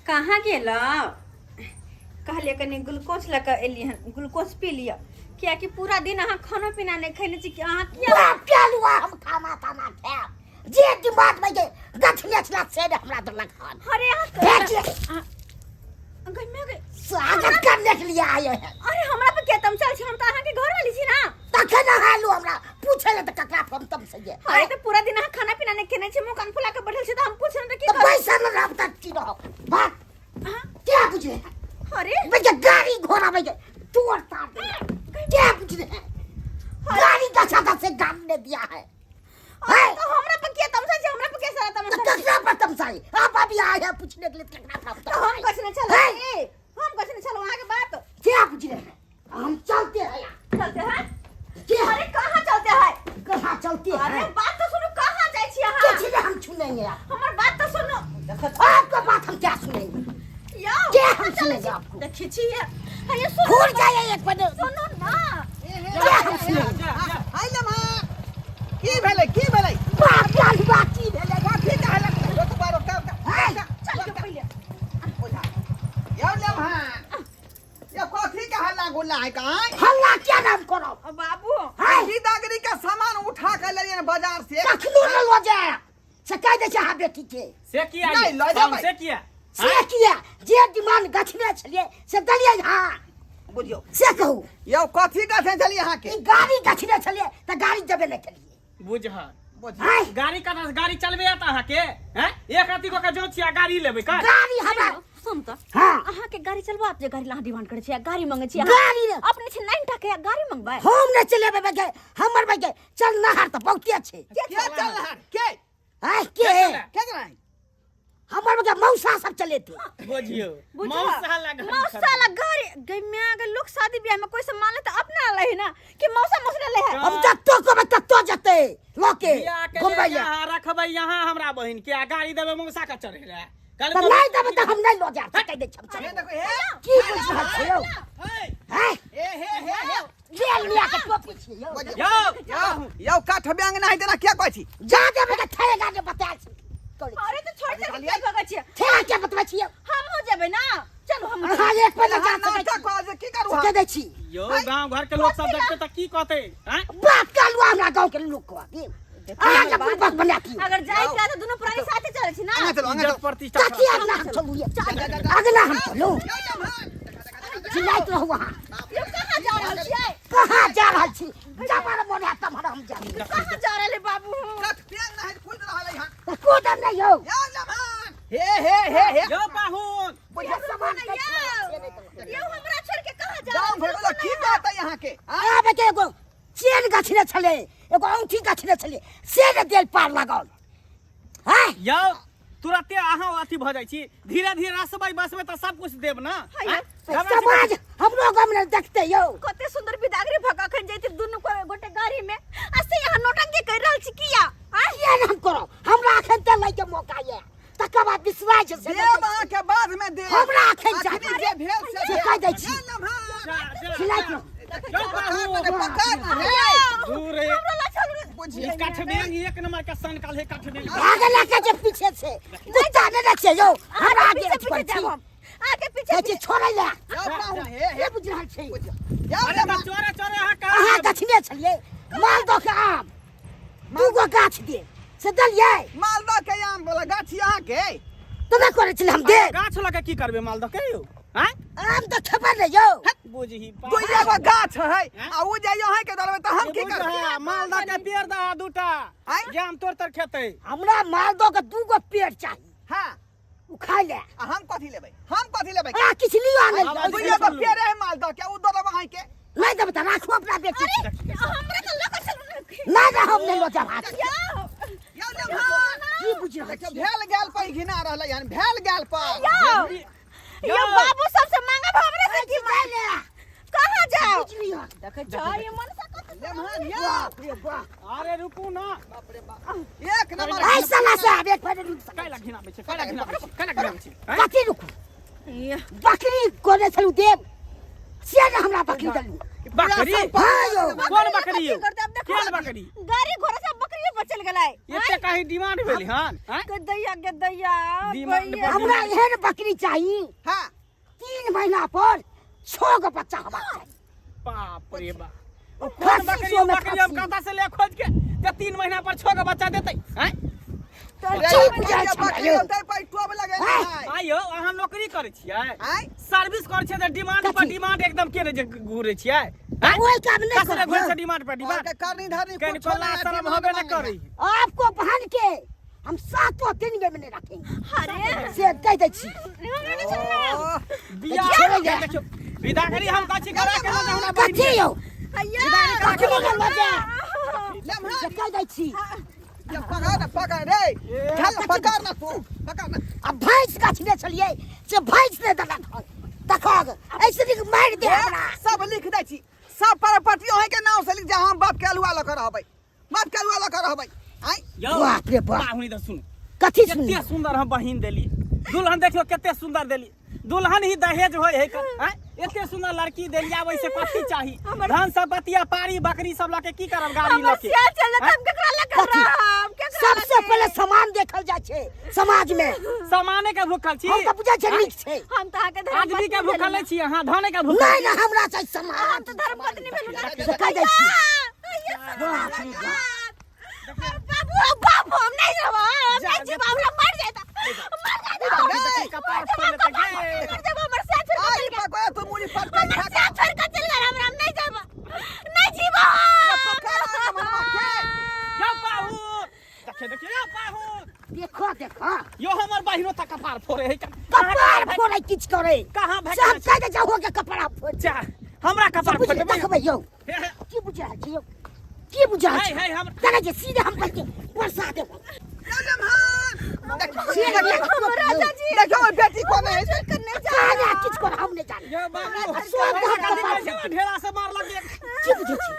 कहाँ गेलहुँ? कहलियै कनि ग्लूकोज लऽ कऽ एलियै हन, ग्लूकोज पी लिअ, कियाकि पूरा दिन अहाँ खाना पीना नहि खेने छी। कि अहाँ किया बाप के लुआ, हम खाना ताना खायब जे दिमाग में जे गछने छला से ने हमरा देलक हन। अरे अहाँ भेज ले। गई मैं गई। स्वागत करने के लिए आए हैं। अरे हमरा पर किया तमसाल छी? हम तऽ अहाँके घर वाली छी ना। तखन अहाँ एलहुँ हमरा पूछे ले तऽ ककरा पर हम तमसैये? अरे तऽ पूरा दिन अहाँ खाना पीना नहि खेने छी, मुँह कान फुला के बैठल छी, तऽ हम पूछे तऽ की तऽ करब? बैसल रहब तऽ की रहब? भाग। अहाँ क्या बुझे? अरे भैया गाड़ी घोड़ा भैया तोड़ ताड़ दे, क्या बुझे है? गाड़ी दशा दस से गाड़ी ने दिया है। अरे तो हमरा पर किया तमसा छी? हमरा पर किया सारा तो तमसा छी? ककरा पर तमसाई? आप अभी आए हैं पूछने के लिए, ककरा पर तो हम तमसाई? कछ नहीं चलो। है? ए, हम कछ नहीं चलो अहाँ के बात। क्या बुझे है? हम चलते हैं यहाँ। चलते हैं? क्या? अरे कहाँ चलते हैं? कहाँ चलते अरे हैं? बात तो सुनो, कहाँ जाय छी अहाँ? किसी ने हम सुनेंगे आप। हमर बात तो सुनो। आपका बात हम क्या सुनेंगे? यौ, क्या हम कहाँ चलै सुनेंगे छी? आपको? देखै छी ये। अरे सुनो। घूर जाइए एक बार। सुनो ना। क्या हम सुनेंगे? हाय लम्हा, की भेलै, की भेलै? बाप काल बात की भेलै? कथी कहलक? रोकबा रोका। है? चल के पहिले। यौ लम्हा, ये कथी के हल्ला गुल्ला है काई? हल्ला क्या नाम करो? ओ बाबू। है? खरीदारी के सामान उठा के लेलियै बाजार से। कखनो न लो जाए से कह दे छै अहाँ बेटी के। से किया? नहीं, लऽ जेबै। से किया? से किया? जे डिमांड गछने छलियै से देलियै। हाँ। बुझियौ। से कहू। यौ, कथी गछने छलियै अहाँके? ई गाड़ी गछने छलियै तऽ गाड़ी देबे नहि केलियै। बुझ। बुझियौ। है? गाड़ी कतऽ से? गाड़ी चलबे आत अहाँके? हैं, एक रत्ती कऽ के जो छियै गाड़ी लेबै का? गाड़ी हमरा सुन तऽ। हाँ। अहाँ के गाड़ी चलबा जे गाड़ी ला डिमांड करै छी, गाड़ी मंगै छी। गाड़ी ने- अपने छै 9 टा के गाड़ी मंगबै। हम नहि चलेबै बगे, हमर बगे चल नहर तऽ बहुते छै। के चल रहा के? है? के? चले? के चल? हमर बगे मौसा सब चलेते। बुझियौ। बुझ। मौसा ला गाड़ी। मौसा ला गाड़ी गई म्या के लोग शादी ब्याह में कोई से मान ले तऽ अपना ले ना कि मौसा मौसी ले है। हम जत्तो कहबै तत्तो जेतै लके बियाह के घुमबै लेल लए। यहाँ रखबै यहाँ हमरा बहिन के आ गाड़ी देबै मौसा के चढ़े लए। कल तऽ नहि देबै तऽ हम नहि लऽ जायब, से कहि दै छी हम। हे चलेबै। देखो हे। की बुझि रहल छियै यौ? हैं? हे हे हे हे। जेल मिया के टोपी छियै यौ। यौ। यौ यौ, काठ बैंग नहीं देना क्या कहै छी? जा देबै तऽ ठेगा के बता छी। अरे तो छोड़ के क्या भगै छियै? ठेगा के बतबै छियै। हम हो जेबै ना, चलू हम। अहाँ एक पर जा अहाँ सकै नाटक छी। कऽ जे की करू से हम? कहि दै छी। यौ, गांव घर के लोग सब देखते तऽ की कहते हैं? बात कहलू हमरा गाँव के लोग कहती अहाँ के बुड़बक बना दियौ। अगर जाय के तऽ दुनू प्राणी साथे चलै छी ना। आगाँ चलू, आगाँ इज्जत चलू। प्रतिष्ठा। कथी अगला हम चलू ये? अगला हम चलू। यौ लम्हा, चिल्लाइत रहू अहाँ। यौ, कहाँ जा रहल छियै? कहाँ जा रहल छी? जबर मोन हैत तमहर हम जायब। कहाँ जा रहल है बाबू? काठ बैंग नहीं कूद रहल है यहाँ। तऽ कूदब नहि यौ। यौ लम्हा, हे हे हे हे। यौ पाहुन। बुझियौ सामान यौ। के छोड़ा, से नहि कहलहुँ। यौ, हमरा छोड़ के कहाँ जा गाँव रहल भर वाला की कहतै यहाँ के? आँय? आबे के एगो चेन गछने छलै, एगो औंठी गछने छलै, से ने देल पार लागल हैं। यौ, तुरते अहाँ अथी भऽ जाइ छी। धीरे धीरे रसबै बसबै तऽ सब कुछ देब ना। हैया। आँय? घबरा छी। समाज हमरो गाँव में देखते यौ। कते सुंदर बिदागरी भऽ कऽ अखन जैते दुनू गोटे गाड़ी में, आ से यहाँ नौटंकी कर रहल छी किया? आँय? किया ने हम करब? हमरा अखन ते लैके मौका ये, तकर बाद बिसरा छै से नहि देब कहै छी। अहाँके बाद में देब। हमरा अखन चाही। अखनी जे भेल से से भेल। कहि दै छी। यौ लम्हा। जा, जा, चिल्लाइत जा। रहू। यौ पाहुन। पकड़ पकड़ ना रे। दूर रे। हमरा ला चलू रे। बुझियौ। ई काठबेंग एक नंबर के सन काल है काठबेंग। आगे लगे जे पीछे से कुत्ता ने रखे यौ, हमरा अहाँके आगे पीछे अथी पीछे करै छी। जायब हम, अहाँके पीछे। कहै छी छोड़ै लए। यौ पाहुन, हे हे। के बुझि रहल छै? यौ अरे तऽ लम्हा। चोरे चोरे अहाँ कहाँ अहाँ जेबै? गछने छलियै मालदह के आम, दूगो गाछ दे से देलियै। मालदह के आम वाला गाछ अहाँके तऽ नहि करै छलियै हम देब। गाछ लऽ के की करबै मालदह के यौ? आँय? आम तऽ खेबै ने यौ। बुझही। दुइये गो गाछ है आ उ जे अहाँ के दलबै तऽ हम की करबै? मालदह के पेड़ दह दूटा। आँय? जे आम तोड़ तोड़ खेतै। हमरा मालदह के दूगो पेड़ चाही। हाँ। उ खाइ ले। आ हम कथी लेबै? हम कथी लेबै? आ किछु लियो आनै। आवाज दुइये गो पेड़ है मालदह के, उ दऽ देब अहाँके। नहि देबै तऽ राखू अपना बेटी के। अरे हमरा तऽ लऽ कऽ चलू ने। नहि नहि, हम नहि लऽ जायब हाथ। यौ। यौ लम्हा। की बुझि रहल देखियौ छियै? भेल गेल पर घिना रहलै हन, भेल गेल पर। यौ यौ, बाबू सबसे मांगब हमरे से की? जाय ले। कहाँ जाओ? बुझलियै? देखै छ ये मन से कत। लम्हा यौ। बाप रे बाप। अरे रुकू ना। बाप रे बाप, एक नंबर। ऐ साला से आब एक बार रुक। कैला घिनाबै छै? कैला घिनाबै छै? कैला घिनाबै छै? आँय? कथी रुकू? बकरी कोने छलू देब से ने हमरा बकरी देलू। बकरी? हाँ यौ। कोन बकरी यौ? करते अब देखो। केहन बकरी? गाड़ी घोड़ा सब बकरी पर चल गेलै। एते कहीं डिमांड भेल हन, आँय? के दैया के दैया। डिमांड भैया। हमरा एहन बकरी चाही। हाँ। 3 महीना पर 6 गो बच्चा होबाक चाही। बाप रे बाप, ओ कोन खस्सी बकरी? सो में बकरी हम खस्सी। कतऽ से ले खोज के जे 3 महीना पर 6 गो बच्चा देतै, आँय? तऽ रे, की बुझाइ बकरी छै हमरा यौ? होतै, पर टोप लगे हैं? है। आइयो अहाँ नौकरी करै छियै? आँय? सर्विस करै छियै तऽ डिमांड पर कथी? डिमांड एकदम के जे घूरै छियै, आँय? ओहि काम नहीं कसरे करब घुरै यौ। छै डिमांड पर डिमांड। और करनी धरनी कनि कुछो कोला नहीं, शरम डिमांड होबे न मांगे। करी। आपको बहन के हम सातों दिन में नहीं रखेंगे। अरे से कह दै छी। हमरा नहि सुनना। ओह, बियाह छोड़े जा। देखियौ, विदागरी हम कहै छी करा के लऽ जाउ हमरा बहिन कथी के। यौ? हैया। कखनो के लऽ जा। लम्हा। से कह दै छी। ये पकड़ ना, पकड़ रे, चल पकड़ ना, तू पकड़ ना। आ भैंस गछने छलियै से भैंस नहि देलक हन। देखो, ऐसे नीक मारि दे हमरा। सब लिख दै छी, सब प्रॉपर्टी अहीं के नाम से लिख जा। हम बाप के अलुआ लऽ के रहबै, बाप के अलुआ लऽ के रहबै, आँय? यौ बाप रे बाप। पाहुनी तऽ सुनू। कथी सुनी? कते सुंदर हम बहिन देली दुल्हन, देखियो कते सुंदर देली दुल्हन ही दहेज होय है आँय? एते सुंदर लड़की देली, आब ऐसे कथी चाही? धन संपत्ति आ पारी बकरी सब लके की करब, गाड़ी हमर लके? सिया चल जाता, हम केकरा लग कथी? रहब? केकरा सबसे लगे? पहिले सामान देखल जाइ छै समाज में। सामाने के भूखल छी? हम तऽ बुझै छै नीक छै। हम तऽ अहाँके धर्म आदमी के भूखल नहि छी अहाँ, धने के भूखल। नहि नहि, हमरा छै सामान। हम तऽ धर्म पत्नी भेलहुँ ना। से कह दै छी। बाप रे बाप। बाबू बाबू, हम नहीं रहब, हम नहीं जीब, हमरा मर जाता, मर जाता। रे, कपार फोड़ लेतै गे। मर जाब, हमर साथ छोड़ के आई चल गेल। पकड़ तू मुड़ी पटकै। हमर साथ छोड़ के चल गेल हमरा, हम नहीं जाब, नहीं जीब। पकड़ ना मनवा के। यौ पाहुन, देखिए देखिए यौ पाहुन। देखो देखो। यो हमर बहिनो तक कपार फोड़े है। कपार फोड़े किछु करे। कहाँ से हम भेटल? कह दे जाओ के कपड़ा फोड़। जा, हमरा कपार बुझ फोड़ देबै। देखबै यौ। हे, हे। की बुझा छै यौ? की बुझा हे छै? हे हम देखै छै सीधे हम कह के बरसा देब। देखियौ। सीधे देखो। राजा जी। देखियौ, बेटी कोन है। कहाँ जा किछु कर, हम नहीं जानी। यौ बाबू। सब हम कपार फोड़। ढेला से मारलक एक। की बुझै छी?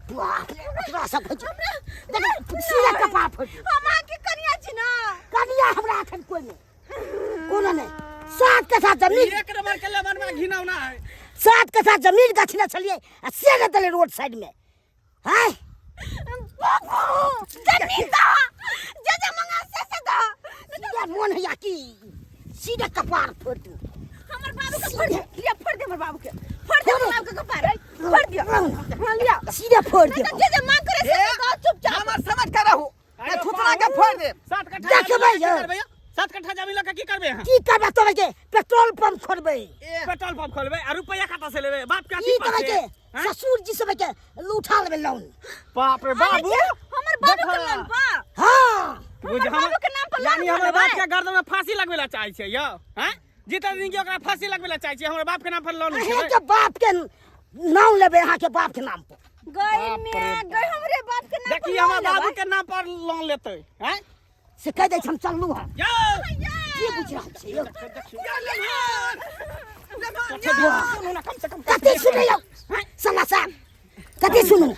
बाप रे, ओकरा सब होइ छै। देख, सीधे कपार फोड़। हम अहाँके कनिया छी ना? कनिया हमरा एखन कोइ नहि, कोनो नहि। 7 कट्ठा जमीन। एक नंबर के लेमन में घिनौना है। 7 कट्ठा जमीन गछने छलियै आ से नहि देलै रोड साइड में हैं। बाबू, जमीन दो, जे जे मंगा से से दो। सीधे मोन हैया कि सीधे कपार फोड़ दू। हमर बाबू के फोड़ दे, लिया फोड़ दे हमर बाबू के, फोड़ दे हमर बाबू के कपार, फोड़ दियो। हां, लिया। सीधे फोड़ दे। जे जे मांग करे से दो चुपचाप। हमर समझ के रहू, नहीं थुथरा के फोड़ दे। 7 कट्ठा देखबै जमीन लऽ के यौ। की करबै यौ? 7 कट्ठा जमीन लऽ के की करबै अहाँ? की करबै तोरे के? पेट्रोल पंप खोलबै। ए, पेट्रोल पंप खोलबै आ रुपैआ कतऽ से लेबै? बाप के की अथी पर करबै से के? हैं? ससुर जी सब के उठा लेबै लोन। बाप रे बाबू। हमर बाबू के देखा। लोन पा हाँ। बुझ हमर बाबू के नाम पर लोन यानी हमर बाप खोलबै। के गर्दन में फांसी लगबै ला चाहै छै यौ, हैं? जीता दिन के ओकरा फांसी लगबै ला चाहै छै, हमर बाप के नाम पर लोन अहीं उठेबै। के बाप के नाम लेबै, अहाँ के बाप के नाम पर। गई में गई, हमरे बाप के नाम पर देखी लोन हमर बाबू लेबै। के नाम पर लोन लेतै, हैं? से कह दै छी, हम चललू हँ। यौ। की बुझि रहल छै यौ? सुनू ना कम से कम। कथी सुनै यौ साला साहब, कथी सुनू?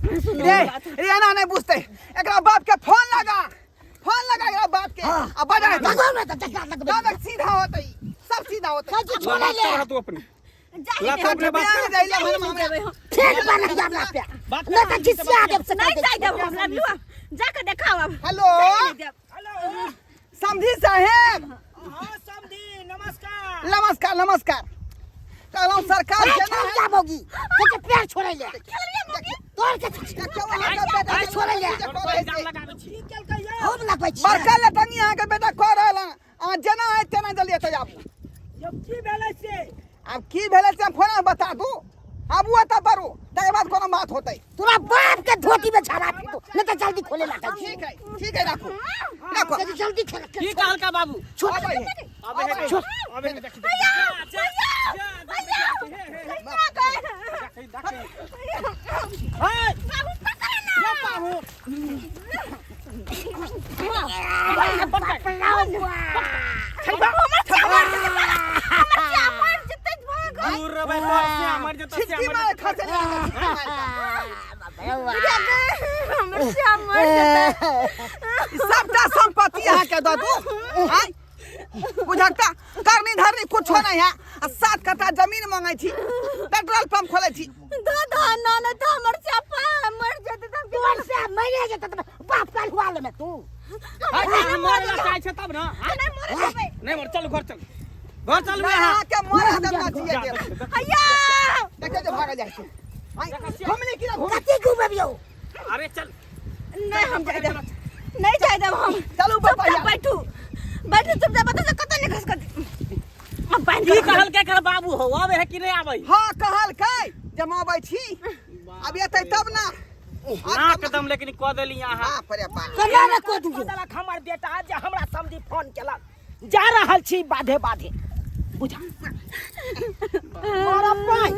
रे रे, एना नहीं बुझते। एकरा बाप के फोन लगा, फोन लगा एकरा बाप के। हाँ। आ बजा। लगाउ ने तऽ जकरा लगबै। तब सीधा होतै, सब सीधा होतै। कथी छोड़ै ले? तू अपने जाहि लात देब। अपने बाप बियाह के जाइले हम हमरा। जेबै हम। फेर बना हमरा पे। बाप नहि तऽ घिसिया देब से कह नहीं दै जाय छी। देब हम, लल्लू जाके देखाओ अब। हेलो। जाय नहीं देब। समधी साहेब। हाँ समधी, नमस्कार। नमस्कार नमस्कार। कहलहुँ सरकार ए, के छोड़ जा मौगी, कते पैर छोड़ै ले तोड़ के। देखियौ, अहाँके बेटा अरे छोड़ै ले। जे कऽ रहल छै। लगाबै छी। हम लगबै छी। बड़का लटंगी अहाँके बेटा कऽ रहल हँ। अहाँ जेना है तेना जल्दी एतऽ आबू। की भेलै से? आब की भेलै से हम फोन में बता दू। आबू एतऽ बरू, तकर बाद कोनो बात होतै। तोरा बाप के धोती में छाड़ा फेंको, नहीं तो जल्दी खोले लागा। ठीक है ठीक है, राखू राखू। जल्दी जल्दी खेल। की कहलका बाबू? छोड़। अबै है। अबे हे। छोड़। अबे हे, देखी। भैया, जा, भैया, जा, भैया, हे, हे, भैया गए। देखी देखी, हे। बाबू पकड़ ना। यौ बाबू। बाप राव। हमर चावर, हमर चावर जते भाग। दूर रहबै तोर से मर जेतौ से। छिटकी मर मार जेतौ। खसे। हमर श्याम मर जेतै। सबटा संपत्ति अहाँके दऽ दू, आँय? बुझकता करनी धरनी कुछो नहीं है आ 7 कट्ठा जमीन मांगे छी, पेट्रोल पंप खोले छी। दो दो ना ना तो हमर चापा मर जेतै त हम। तोर से मरे जेतै त बाप काल हुआ ले में तू। हाय, अहाँ मरे ला चाहै छै तब ना। नहीं मरे देबै। नहीं मर, चलू घर चलू, घर चलू। नहीं, अहाँ अहाँ के मरे देब ना जिए जा, देब। हैया देखियौ जे भागल जाइ छै। आँय, घुमली कि ना घुम? कथी घुमेबियौ? अरे चल। नहीं हम जाय देब, नहीं जाय देब हम। चलू चुपचाप बपैया। बैठू बैठू चुपचाप, बता से कतौ नहीं खसकत। अब बांध की के कहलकै एकर बाबू हो आबै है कि नहि आबै? हाँ कहलकै जे हम अबै छी, अब एतै तब ना। नाक दम लेकिन कऽ देली अहाँ। बाप रे बाप। केना ने कऽ दियौ? देलक हमर बेटा जे हमरा समझी फोन केलक, जा रहल छी बाधे बाधे। बुझा मारा पाइ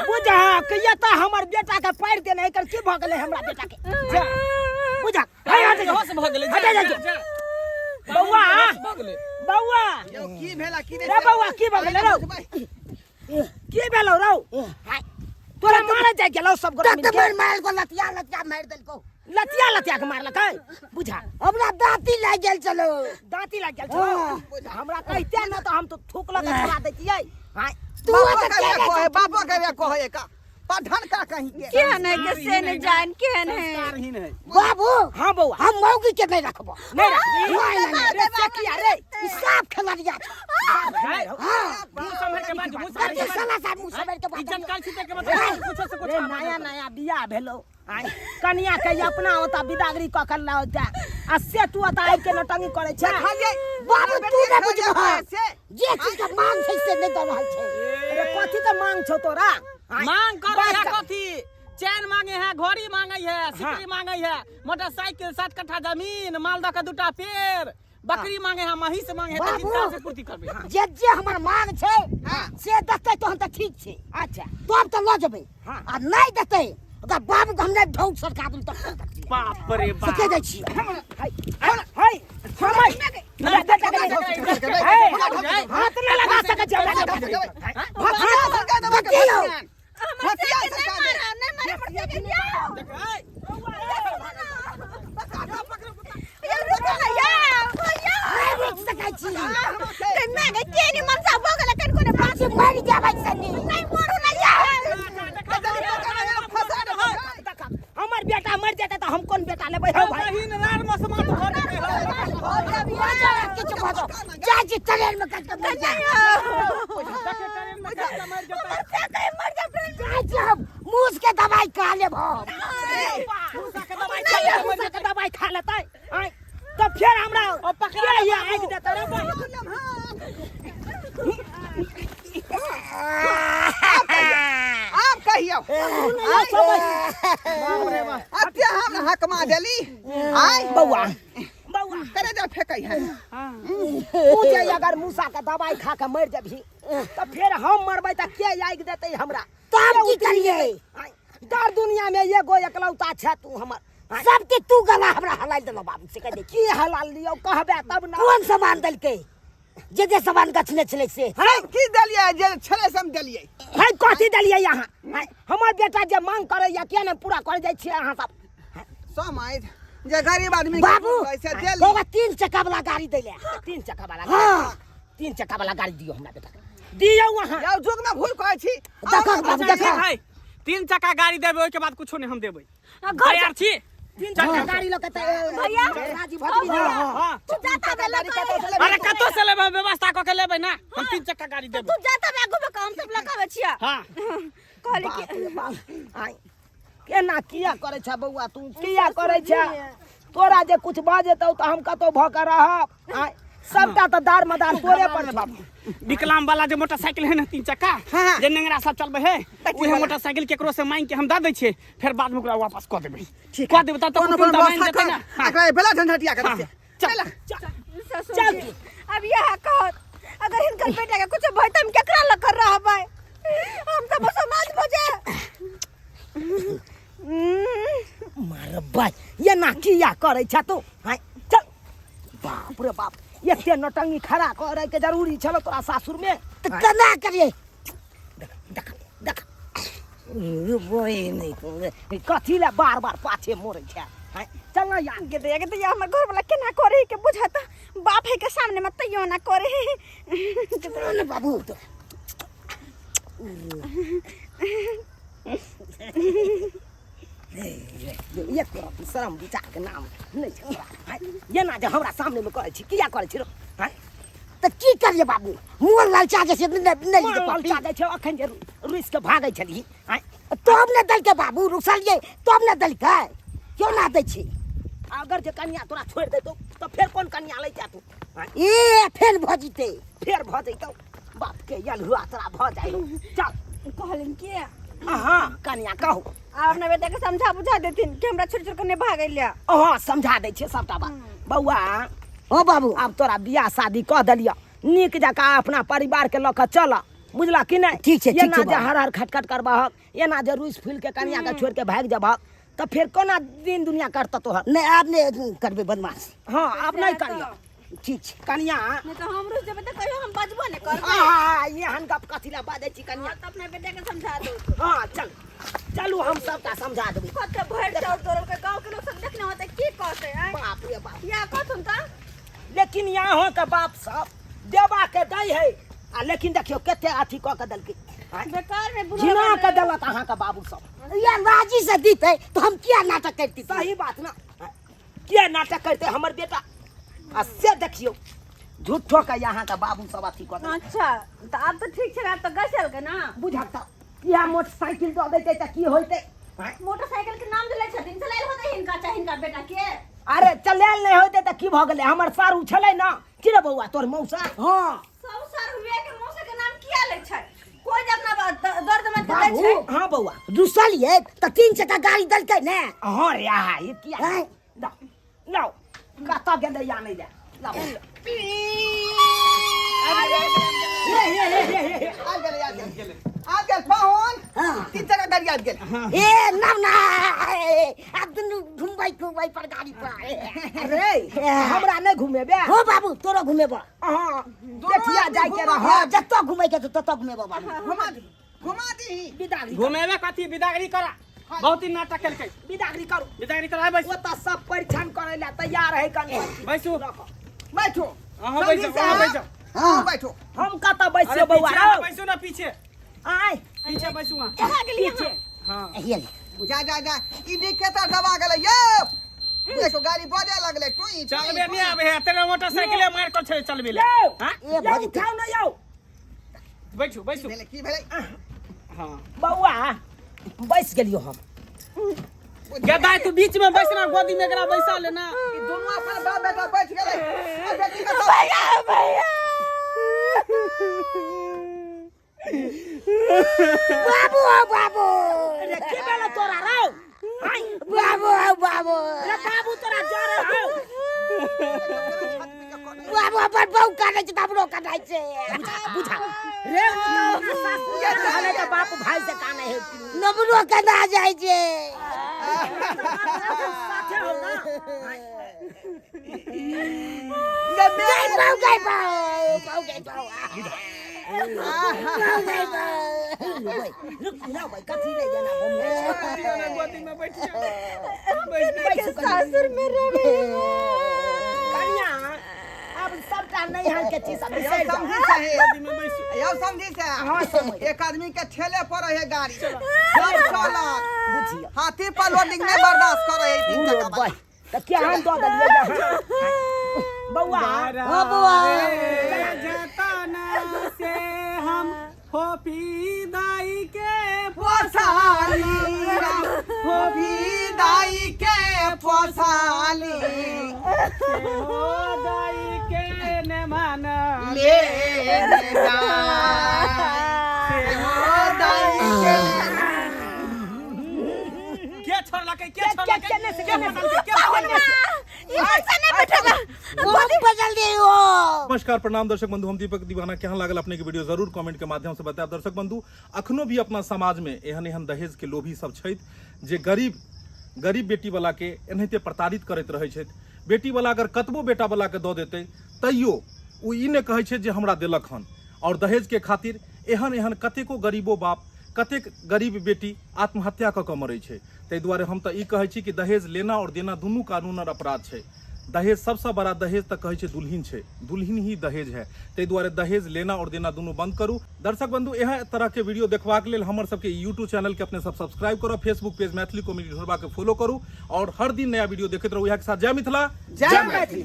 बुझा कि ये तऽ हमर बेटा के पारि देने, एकर की भऽ गेलै हमरा बेटा के? जा बुझा हे हट जा। बेहोश भऽ गेलै। हट जा, जा। जा। बौआ। बेहोश भऽ गेलै। बौआ। यौ की भेला की रे बौआ, की भऽ गेलै रौ? की भेलौ रौ? तोरा मारे जाय गेलौ सब गोटा तत मिलके? मार मार को लतिया लतिया मार देलको। लतिया लतिया के मारलकै? बुझा हमरा दाँती लागि गेल चलो। दाँती लागि गेल छौ? हमरा कहिते न तऽ हम तो थूक लऽ के छोड़ा दैतियै। आँय, तू बापो तऽ के केने कहे, बापो के कहे का पढ़न का कहीं के केहन है के से नहीं जान केहन है। संस्कारहीन है। बाबू। हाँ बौआ। हम मौगी के नहीं रखबो। नहीं रखबी? नहीं, नहीं, रे से किया रे? ई साफ खेलरिया छौ। है। हाँ। मुँह सम्हर के बाजू, मुँह सम्हर के कथी बाजू। साला साहब मुँह सम्हर के बाजू? इज्जत काल छीटे के मतलब कुछो से कुछ रे नया नया बियाह भेलो, आँय, कनिया के अपना ओता बिदागरी कऽ के लाओ आ से तू ओता आबि के नौटंकी करै छै। खालियै बाबू तू नहि बुझबह, से जे चीज के मांग छै से नहि दऽ रहल छै। अरे कथी के मांग छौ तोरा? आँय, मांग कर बात है कर। कथी? चैन मांगे है, घड़ी मांगे है, सिकरी मांगे है, मोटरसाइकिल, 7 कट्ठा जमीन, मालदह के दूटा पेड़, बकरी मांगे है, महींस मांगे है, तऽ बाबू। किनका से पूर्ति करबै? जे जे हमर मांग छै से देतै तहन तऽ ठीक छै। अच्छा। तब तऽ लऽ जेबै। हाँ। आ नहि देतै ओकर बाबूके हम नहि ढौक सरका देब तब। बाप रे से बाप। कहि दै छियै। हाय हाय हाय हमरा बेटा के नहीं, हाय, हाथ नहि लगा सकै छै हमरा बेटा के। भतिया सरकार देबै के बतियौ। भतिया सरकार दे। नहीं मारे पड़ते के जाओ। या रुको ना या भैया। नहि रोकि सकै छी। ते मैं के केनी मनसा भऽ गेलै कन कोने बात। से मरि जेबै सनी। नहीं मरू ना या। फसा देबै। देख, हमर बेटा मरि जेतै तऽ हम कोन बेटा लेबै हौ भाइ? बहिन रार मसमात भऽ जेतै हौ। किछु भऽ जाओ, जाइ छी ट्रेन में कटि कऽ मरि जायब। देखे ट्रेन में कटि कऽ मरि जेतै। जाइ छी हम मूस के दवाई खा लेब हम। मूसा के दवाई नहि, खा लेतै, मरि मूसा के जेतै। दवाई खा लेतै, आँय, तऽ फेर हमरा ओ पकड़ा के बाबू। आगि देतै रे भाइ? आब कहियौ। बाप रे बाप। अते हम हकमा देली आय। बौआ बौआ करे जा फेकै है। तू जे अगर मूसा के दवाई खा के मरि जेबही तऽ फेर हम मरबै तऽ के आगि देतै हमरा? तब की करियै? आँय, दर दुनिया में एगो एकलौता छै तू हमर। आँय, सबके तू गला हमरा हलाइ देलौ बाबू, से कहि दै छी। की हलाल लियौ कहबे तब ना। कोन सामान देलकै? जे जे सामान गछने छलै से। हम की देलियै? जे छलै से हम देलियै। है कथी देलियै अहाँ? आँय, हमर बेटा जे मांग करैया किया ने पूरा कर जाइ छियै अहाँ सब? समझ जे गरीब आदमी के बाबू पैसे देली। बौआ 3 चक्का वाला गाड़ी दै ले। 3 चक्का वाला? हाँ। 3 चक्का वाला गाड़ी दियौ हमरा बेटा के, दियौ अहाँ। यौ जुग में भूल कहै छी। देखो बाबू, अच्छा, देखो। ठीक है, 3 चक्का गाड़ी देबै, ओहिके बाद कुछो नहि हम देबै। घर तैयार छी? 3 चक्का गाड़ी लऽ के तऽ भैया। राजी भऽ जेबही। हाँ। तू जाता बे लगा। अरे कतौ से लेबै, हम व्यवस्था कऽ के लेबै ना, हम 3 चक्का गाड़ी देबै। तू जाता बे आगू में, हम सब लगाबै छियै। हाँ। कहली कि बाप रे बाप, आँय, केना किया करै छै बौआ? तू किया करै छै? तोरा जे कुछ भऽ जेतौ तऽ हम कतौ भऽ के रहब? आँय, सबटा तऽ दार मदार तोरे पर छौ। विकलांग वाला जे मोटरसाइकिल है ना 3 चक्का, हाँ। जे नेंगरा सब चलबै है, उहे मोटरसाइकिल केकरो से मांग के हम दऽ दै छियै, फेर बाद में ओकरा वापस कऽ देबै। कऽ देबै तब तक कोनो कोनो कोनो मांगि व्यवस्था देतै ना। कर। हाँ। एकरा बेला झंझटिया कर हाँ। से। चल। ससुर चल। जी, अब यह कहत अगर हिनकर बेटा के कुछ भय त हम केकरा लग कर रहबै? हम तऽ मुसलमान भऽ जाए। मारबै एना किया करै छ तू? आँय, चल। बाप रे बाप, एते नौटंकी खड़ा करे के जरूरी छलो तोरा सासुर में? तऽ केना करियै? देख देख देख, कथी ले बार बार पाछे मोड़ै छै? आँय, चल ना यार। गे दैया, गे दैया, हमर घर वाला केना करे के बुझत, बाप है के सामने में तैयो ना करे। ने बाबू। एक तरफ शरम विचार के नाम नहि छै तोरा। आँय, एना जे हमरा सामने मे करै छी किया करै छी रौ आँय? तऽ की करिए बाबू मोन ललचा जे से नहि नहि मोन लीजे पप्पी। ललचा जाइ छै अखन जे रुसि के भागै छलही आँय तब ने देलकै बाबू रुसलियै तब ने देलकै क्यों ना दै छी अगर जे कनिया तोरा छोड़ि देतौ तऽ फेर कोन कनिया लै तू आँय? ए फेर भऽ जेतै फेर भऽ जैतौ बाप के यलहुआ तोरा भऽ जाइ चल कहलिन के हाँ कनिया कहू आब अपना बेटा के समझा बुझा देथिन कि हमरा छोड़ छोड़ के नहीं भागै ले हाँ समझा दै छियै सबटा बात बौआ हो बाबू आब तोरा बियाह शादी कऽ देलियऽ नीक जकाँ अपना परिवार के लऽ कऽ चल बुझलह कि नहि ठीक छै, ठीक एना छै जे बाबू। हर हर खटखट करबहक एना जे रुसि फूलि के कनिया के छोड़ि के भागि जेबहक तऽ फेर कोना दिन दुनिया करतऽ तोहर नहि आब नहि करबै बदमाश हाँ आब नहि करियऽ ठीक छै कनिया नहीं तो हम रुस जेबै तऽ कहियो हम बजबो नहीं करबै आहा एहन गप कथी लए बाजै छी कनिया हाँ, तऽ अपना बेटा के समझा दो हाँ चल चलू हम सबटा समझा देबै कते भरि चाउर तोड़ल के गाँव के लोग सब देखने होते की कहते आँय बाप रे बाप या कहथुन तऽ लेकिन यहाँ के बाप सब देवा के दै है आ लेकिन देखियौ कते अथी कऽ के देलकै आँय? बेकार में बुढ़ा घिना के देलक अहाँके बाबू सब या राजी से दीते तो हम किया नाटक करती सही बात ना किया नाटक करते हमर बेटा आ से देखियौ झूठो के यहाँ के बाबू सब अथी कऽ देलकै। अच्छा तऽ आब तऽ ठीक छै आब तऽ गसल के ना बुझक तऽ इएह मोटरसाइकिल दऽ दैते तऽ की होइतै आँय? मोटरसाइकिल के नाम जे लै छथिन चलायल होतै हिनका चाहे हिनका बेटा के अरे चलायल नहि होइतै तऽ की भऽ गेलै हमर सारू छलै ने की रे बौआ तोर मौसा हाँ सब सर हुए के मौसा के नाम किया लै छै कोई जे अपना दर्द मंद के दै बाबू। छै हाँ बौआ रुसलियै तऽ तीन चक्का गाड़ी देलकै ने हाँ रे आहा ई किया आँय? लाउ लाउ कतऽ गेलै या नहि जा लाउ हे हे हे हे हे आ गेलै आ गेल आ गेल पाहुन हाँ। तीन चक्का गाड़ी आबि गेल ए ना ना आब दुनू घुमबै घुमबै पर गाड़ी पर अरे हमरा नहि घुमेबे हो बाबू तोरो घुमेबो हाँ बेटिया जाय के रह हाँ जतऽ घुमै के छौ ततऽ घुमेबो बाबू घुमा दी घुमा दी बिदागरी घुमेबे कथी बिदागरी करा बहुत दिन नाटक केलकै बिदागरी करू बिदागरी करा बैस ओ तऽ सब परीक्षण करै लए तैयार है कनी बैसू बैठो अहाँ बैसू अहाँ बैसू हाँ बैठो हम कतऽ बैसियो अरे बौआ पीछे अहाँ बैसू ना पीछे आय पीछे बैसू अहाँ कहाँ गेलियै पीछे हाँ हिया ले। जा जा जा ई देख के तर दबा गेलै यौ देखो गाड़ी बजे लगलै टुई चलबे नहीं आबे है तेरा मोटरसाइकिले मार कर छे चलबे ले यौ हाँ ए यौ भऽ जेतै उठाउ ने यौ बैठू बैसू भेलै की भेलै हाँ बौआ बैस गेलियो हम गदा तू बीच में बैसना गोदी में एकरा बैसा लेना ई दुनू अपन बाप बेटा बैठ गेलै आ बेटी के सब भैया भैया बाबू हो बाबू अरे की भेलो तोरा रौ आय बाबू हो बाबू रे बाबू तोरा जरे हौ बाबू अपन बहु काटै छै तऽ हमरो काटै छै बुझा बुझा रे ओ तऽ अपना सासु के रहलै तऽ बाप भाई से काने है नबरो केना जाइ छै साथे हो ना गई बहु गई बहु बहु गई बहु बहु गई बहु रुक ना भाई कथी ले जाना घूमने गोदी में बैठ जा के सासुर में रहे कनिया अब सबटा नैहर के चीज सब बिसरि जाउ समझी साहेब गोदी में बैसू यौ समझी हाँ, से समझ। एक आदमी के ठेले पर है गाड़ी सब चलत बुझियौ हाथी पर लोडिंग नहीं बर्दाश्त करे है तीन चक्का बस तऽ केहन दऽ देलियै जे अहाँ? बौआ ओ बौआ जतना से हम फोफी दाई के पोसाली फोफी दाई के पोसाली हो दाई के ने मान ले जाय हो दाई के के छोड़लकै के छोड़लकै केने से, के केने से? बदलकै के बदलकै ई पैसा नहीं बैठेगा बहुत बदल दे हो नमस्कार प्रणाम दर्शक बंधु हम दीपक दीवाना केहन लागल अपने के वीडियो जरूर कमेंट के माध्यम से बतायब दर्शक बंधु अखनो भी अपना समाज में एहन एहन दहेज के लोभी सब छथि जे गरीब गरीब बेटी वाला के एनाहिते प्रताड़ित करैत रहै छथि बेटी वाला अगर कतबो बेटा वाला के दऽ देतै तैयो ओ ई नहि कहै छै जे हमरा देलक हन आओर दहेज के खातिर एहन एहन कतेको गरीबो बाप कतेक गरीब बेटी आत्महत्या कऽ कऽ मरै छै ताहि दुआरे हम तऽ ई कहै छी कि दहेज लेना आओर देना दुनू कानूनन अपराध छै। दहेज सबसँ बड़ा दहेज तऽ कहै छै दुल्हिन छै, दुल्हिन ही दहेज है। ताहि दुआरे दहेज लेना और देना दुनू बंद करू। दर्शक बंधु, एहन तरह के वीडियो देखबाक लेल हमर सबके यूट्यूब चैनल के अपने सब सब्सक्राइब करू, फेसबुक पेज मैथिली कॉमेडी ढोरबा के फॉलो करू और हर दिन नया वीडियो देखैत रहू। इएह के साथ जय मिथिला, जय मैथिली।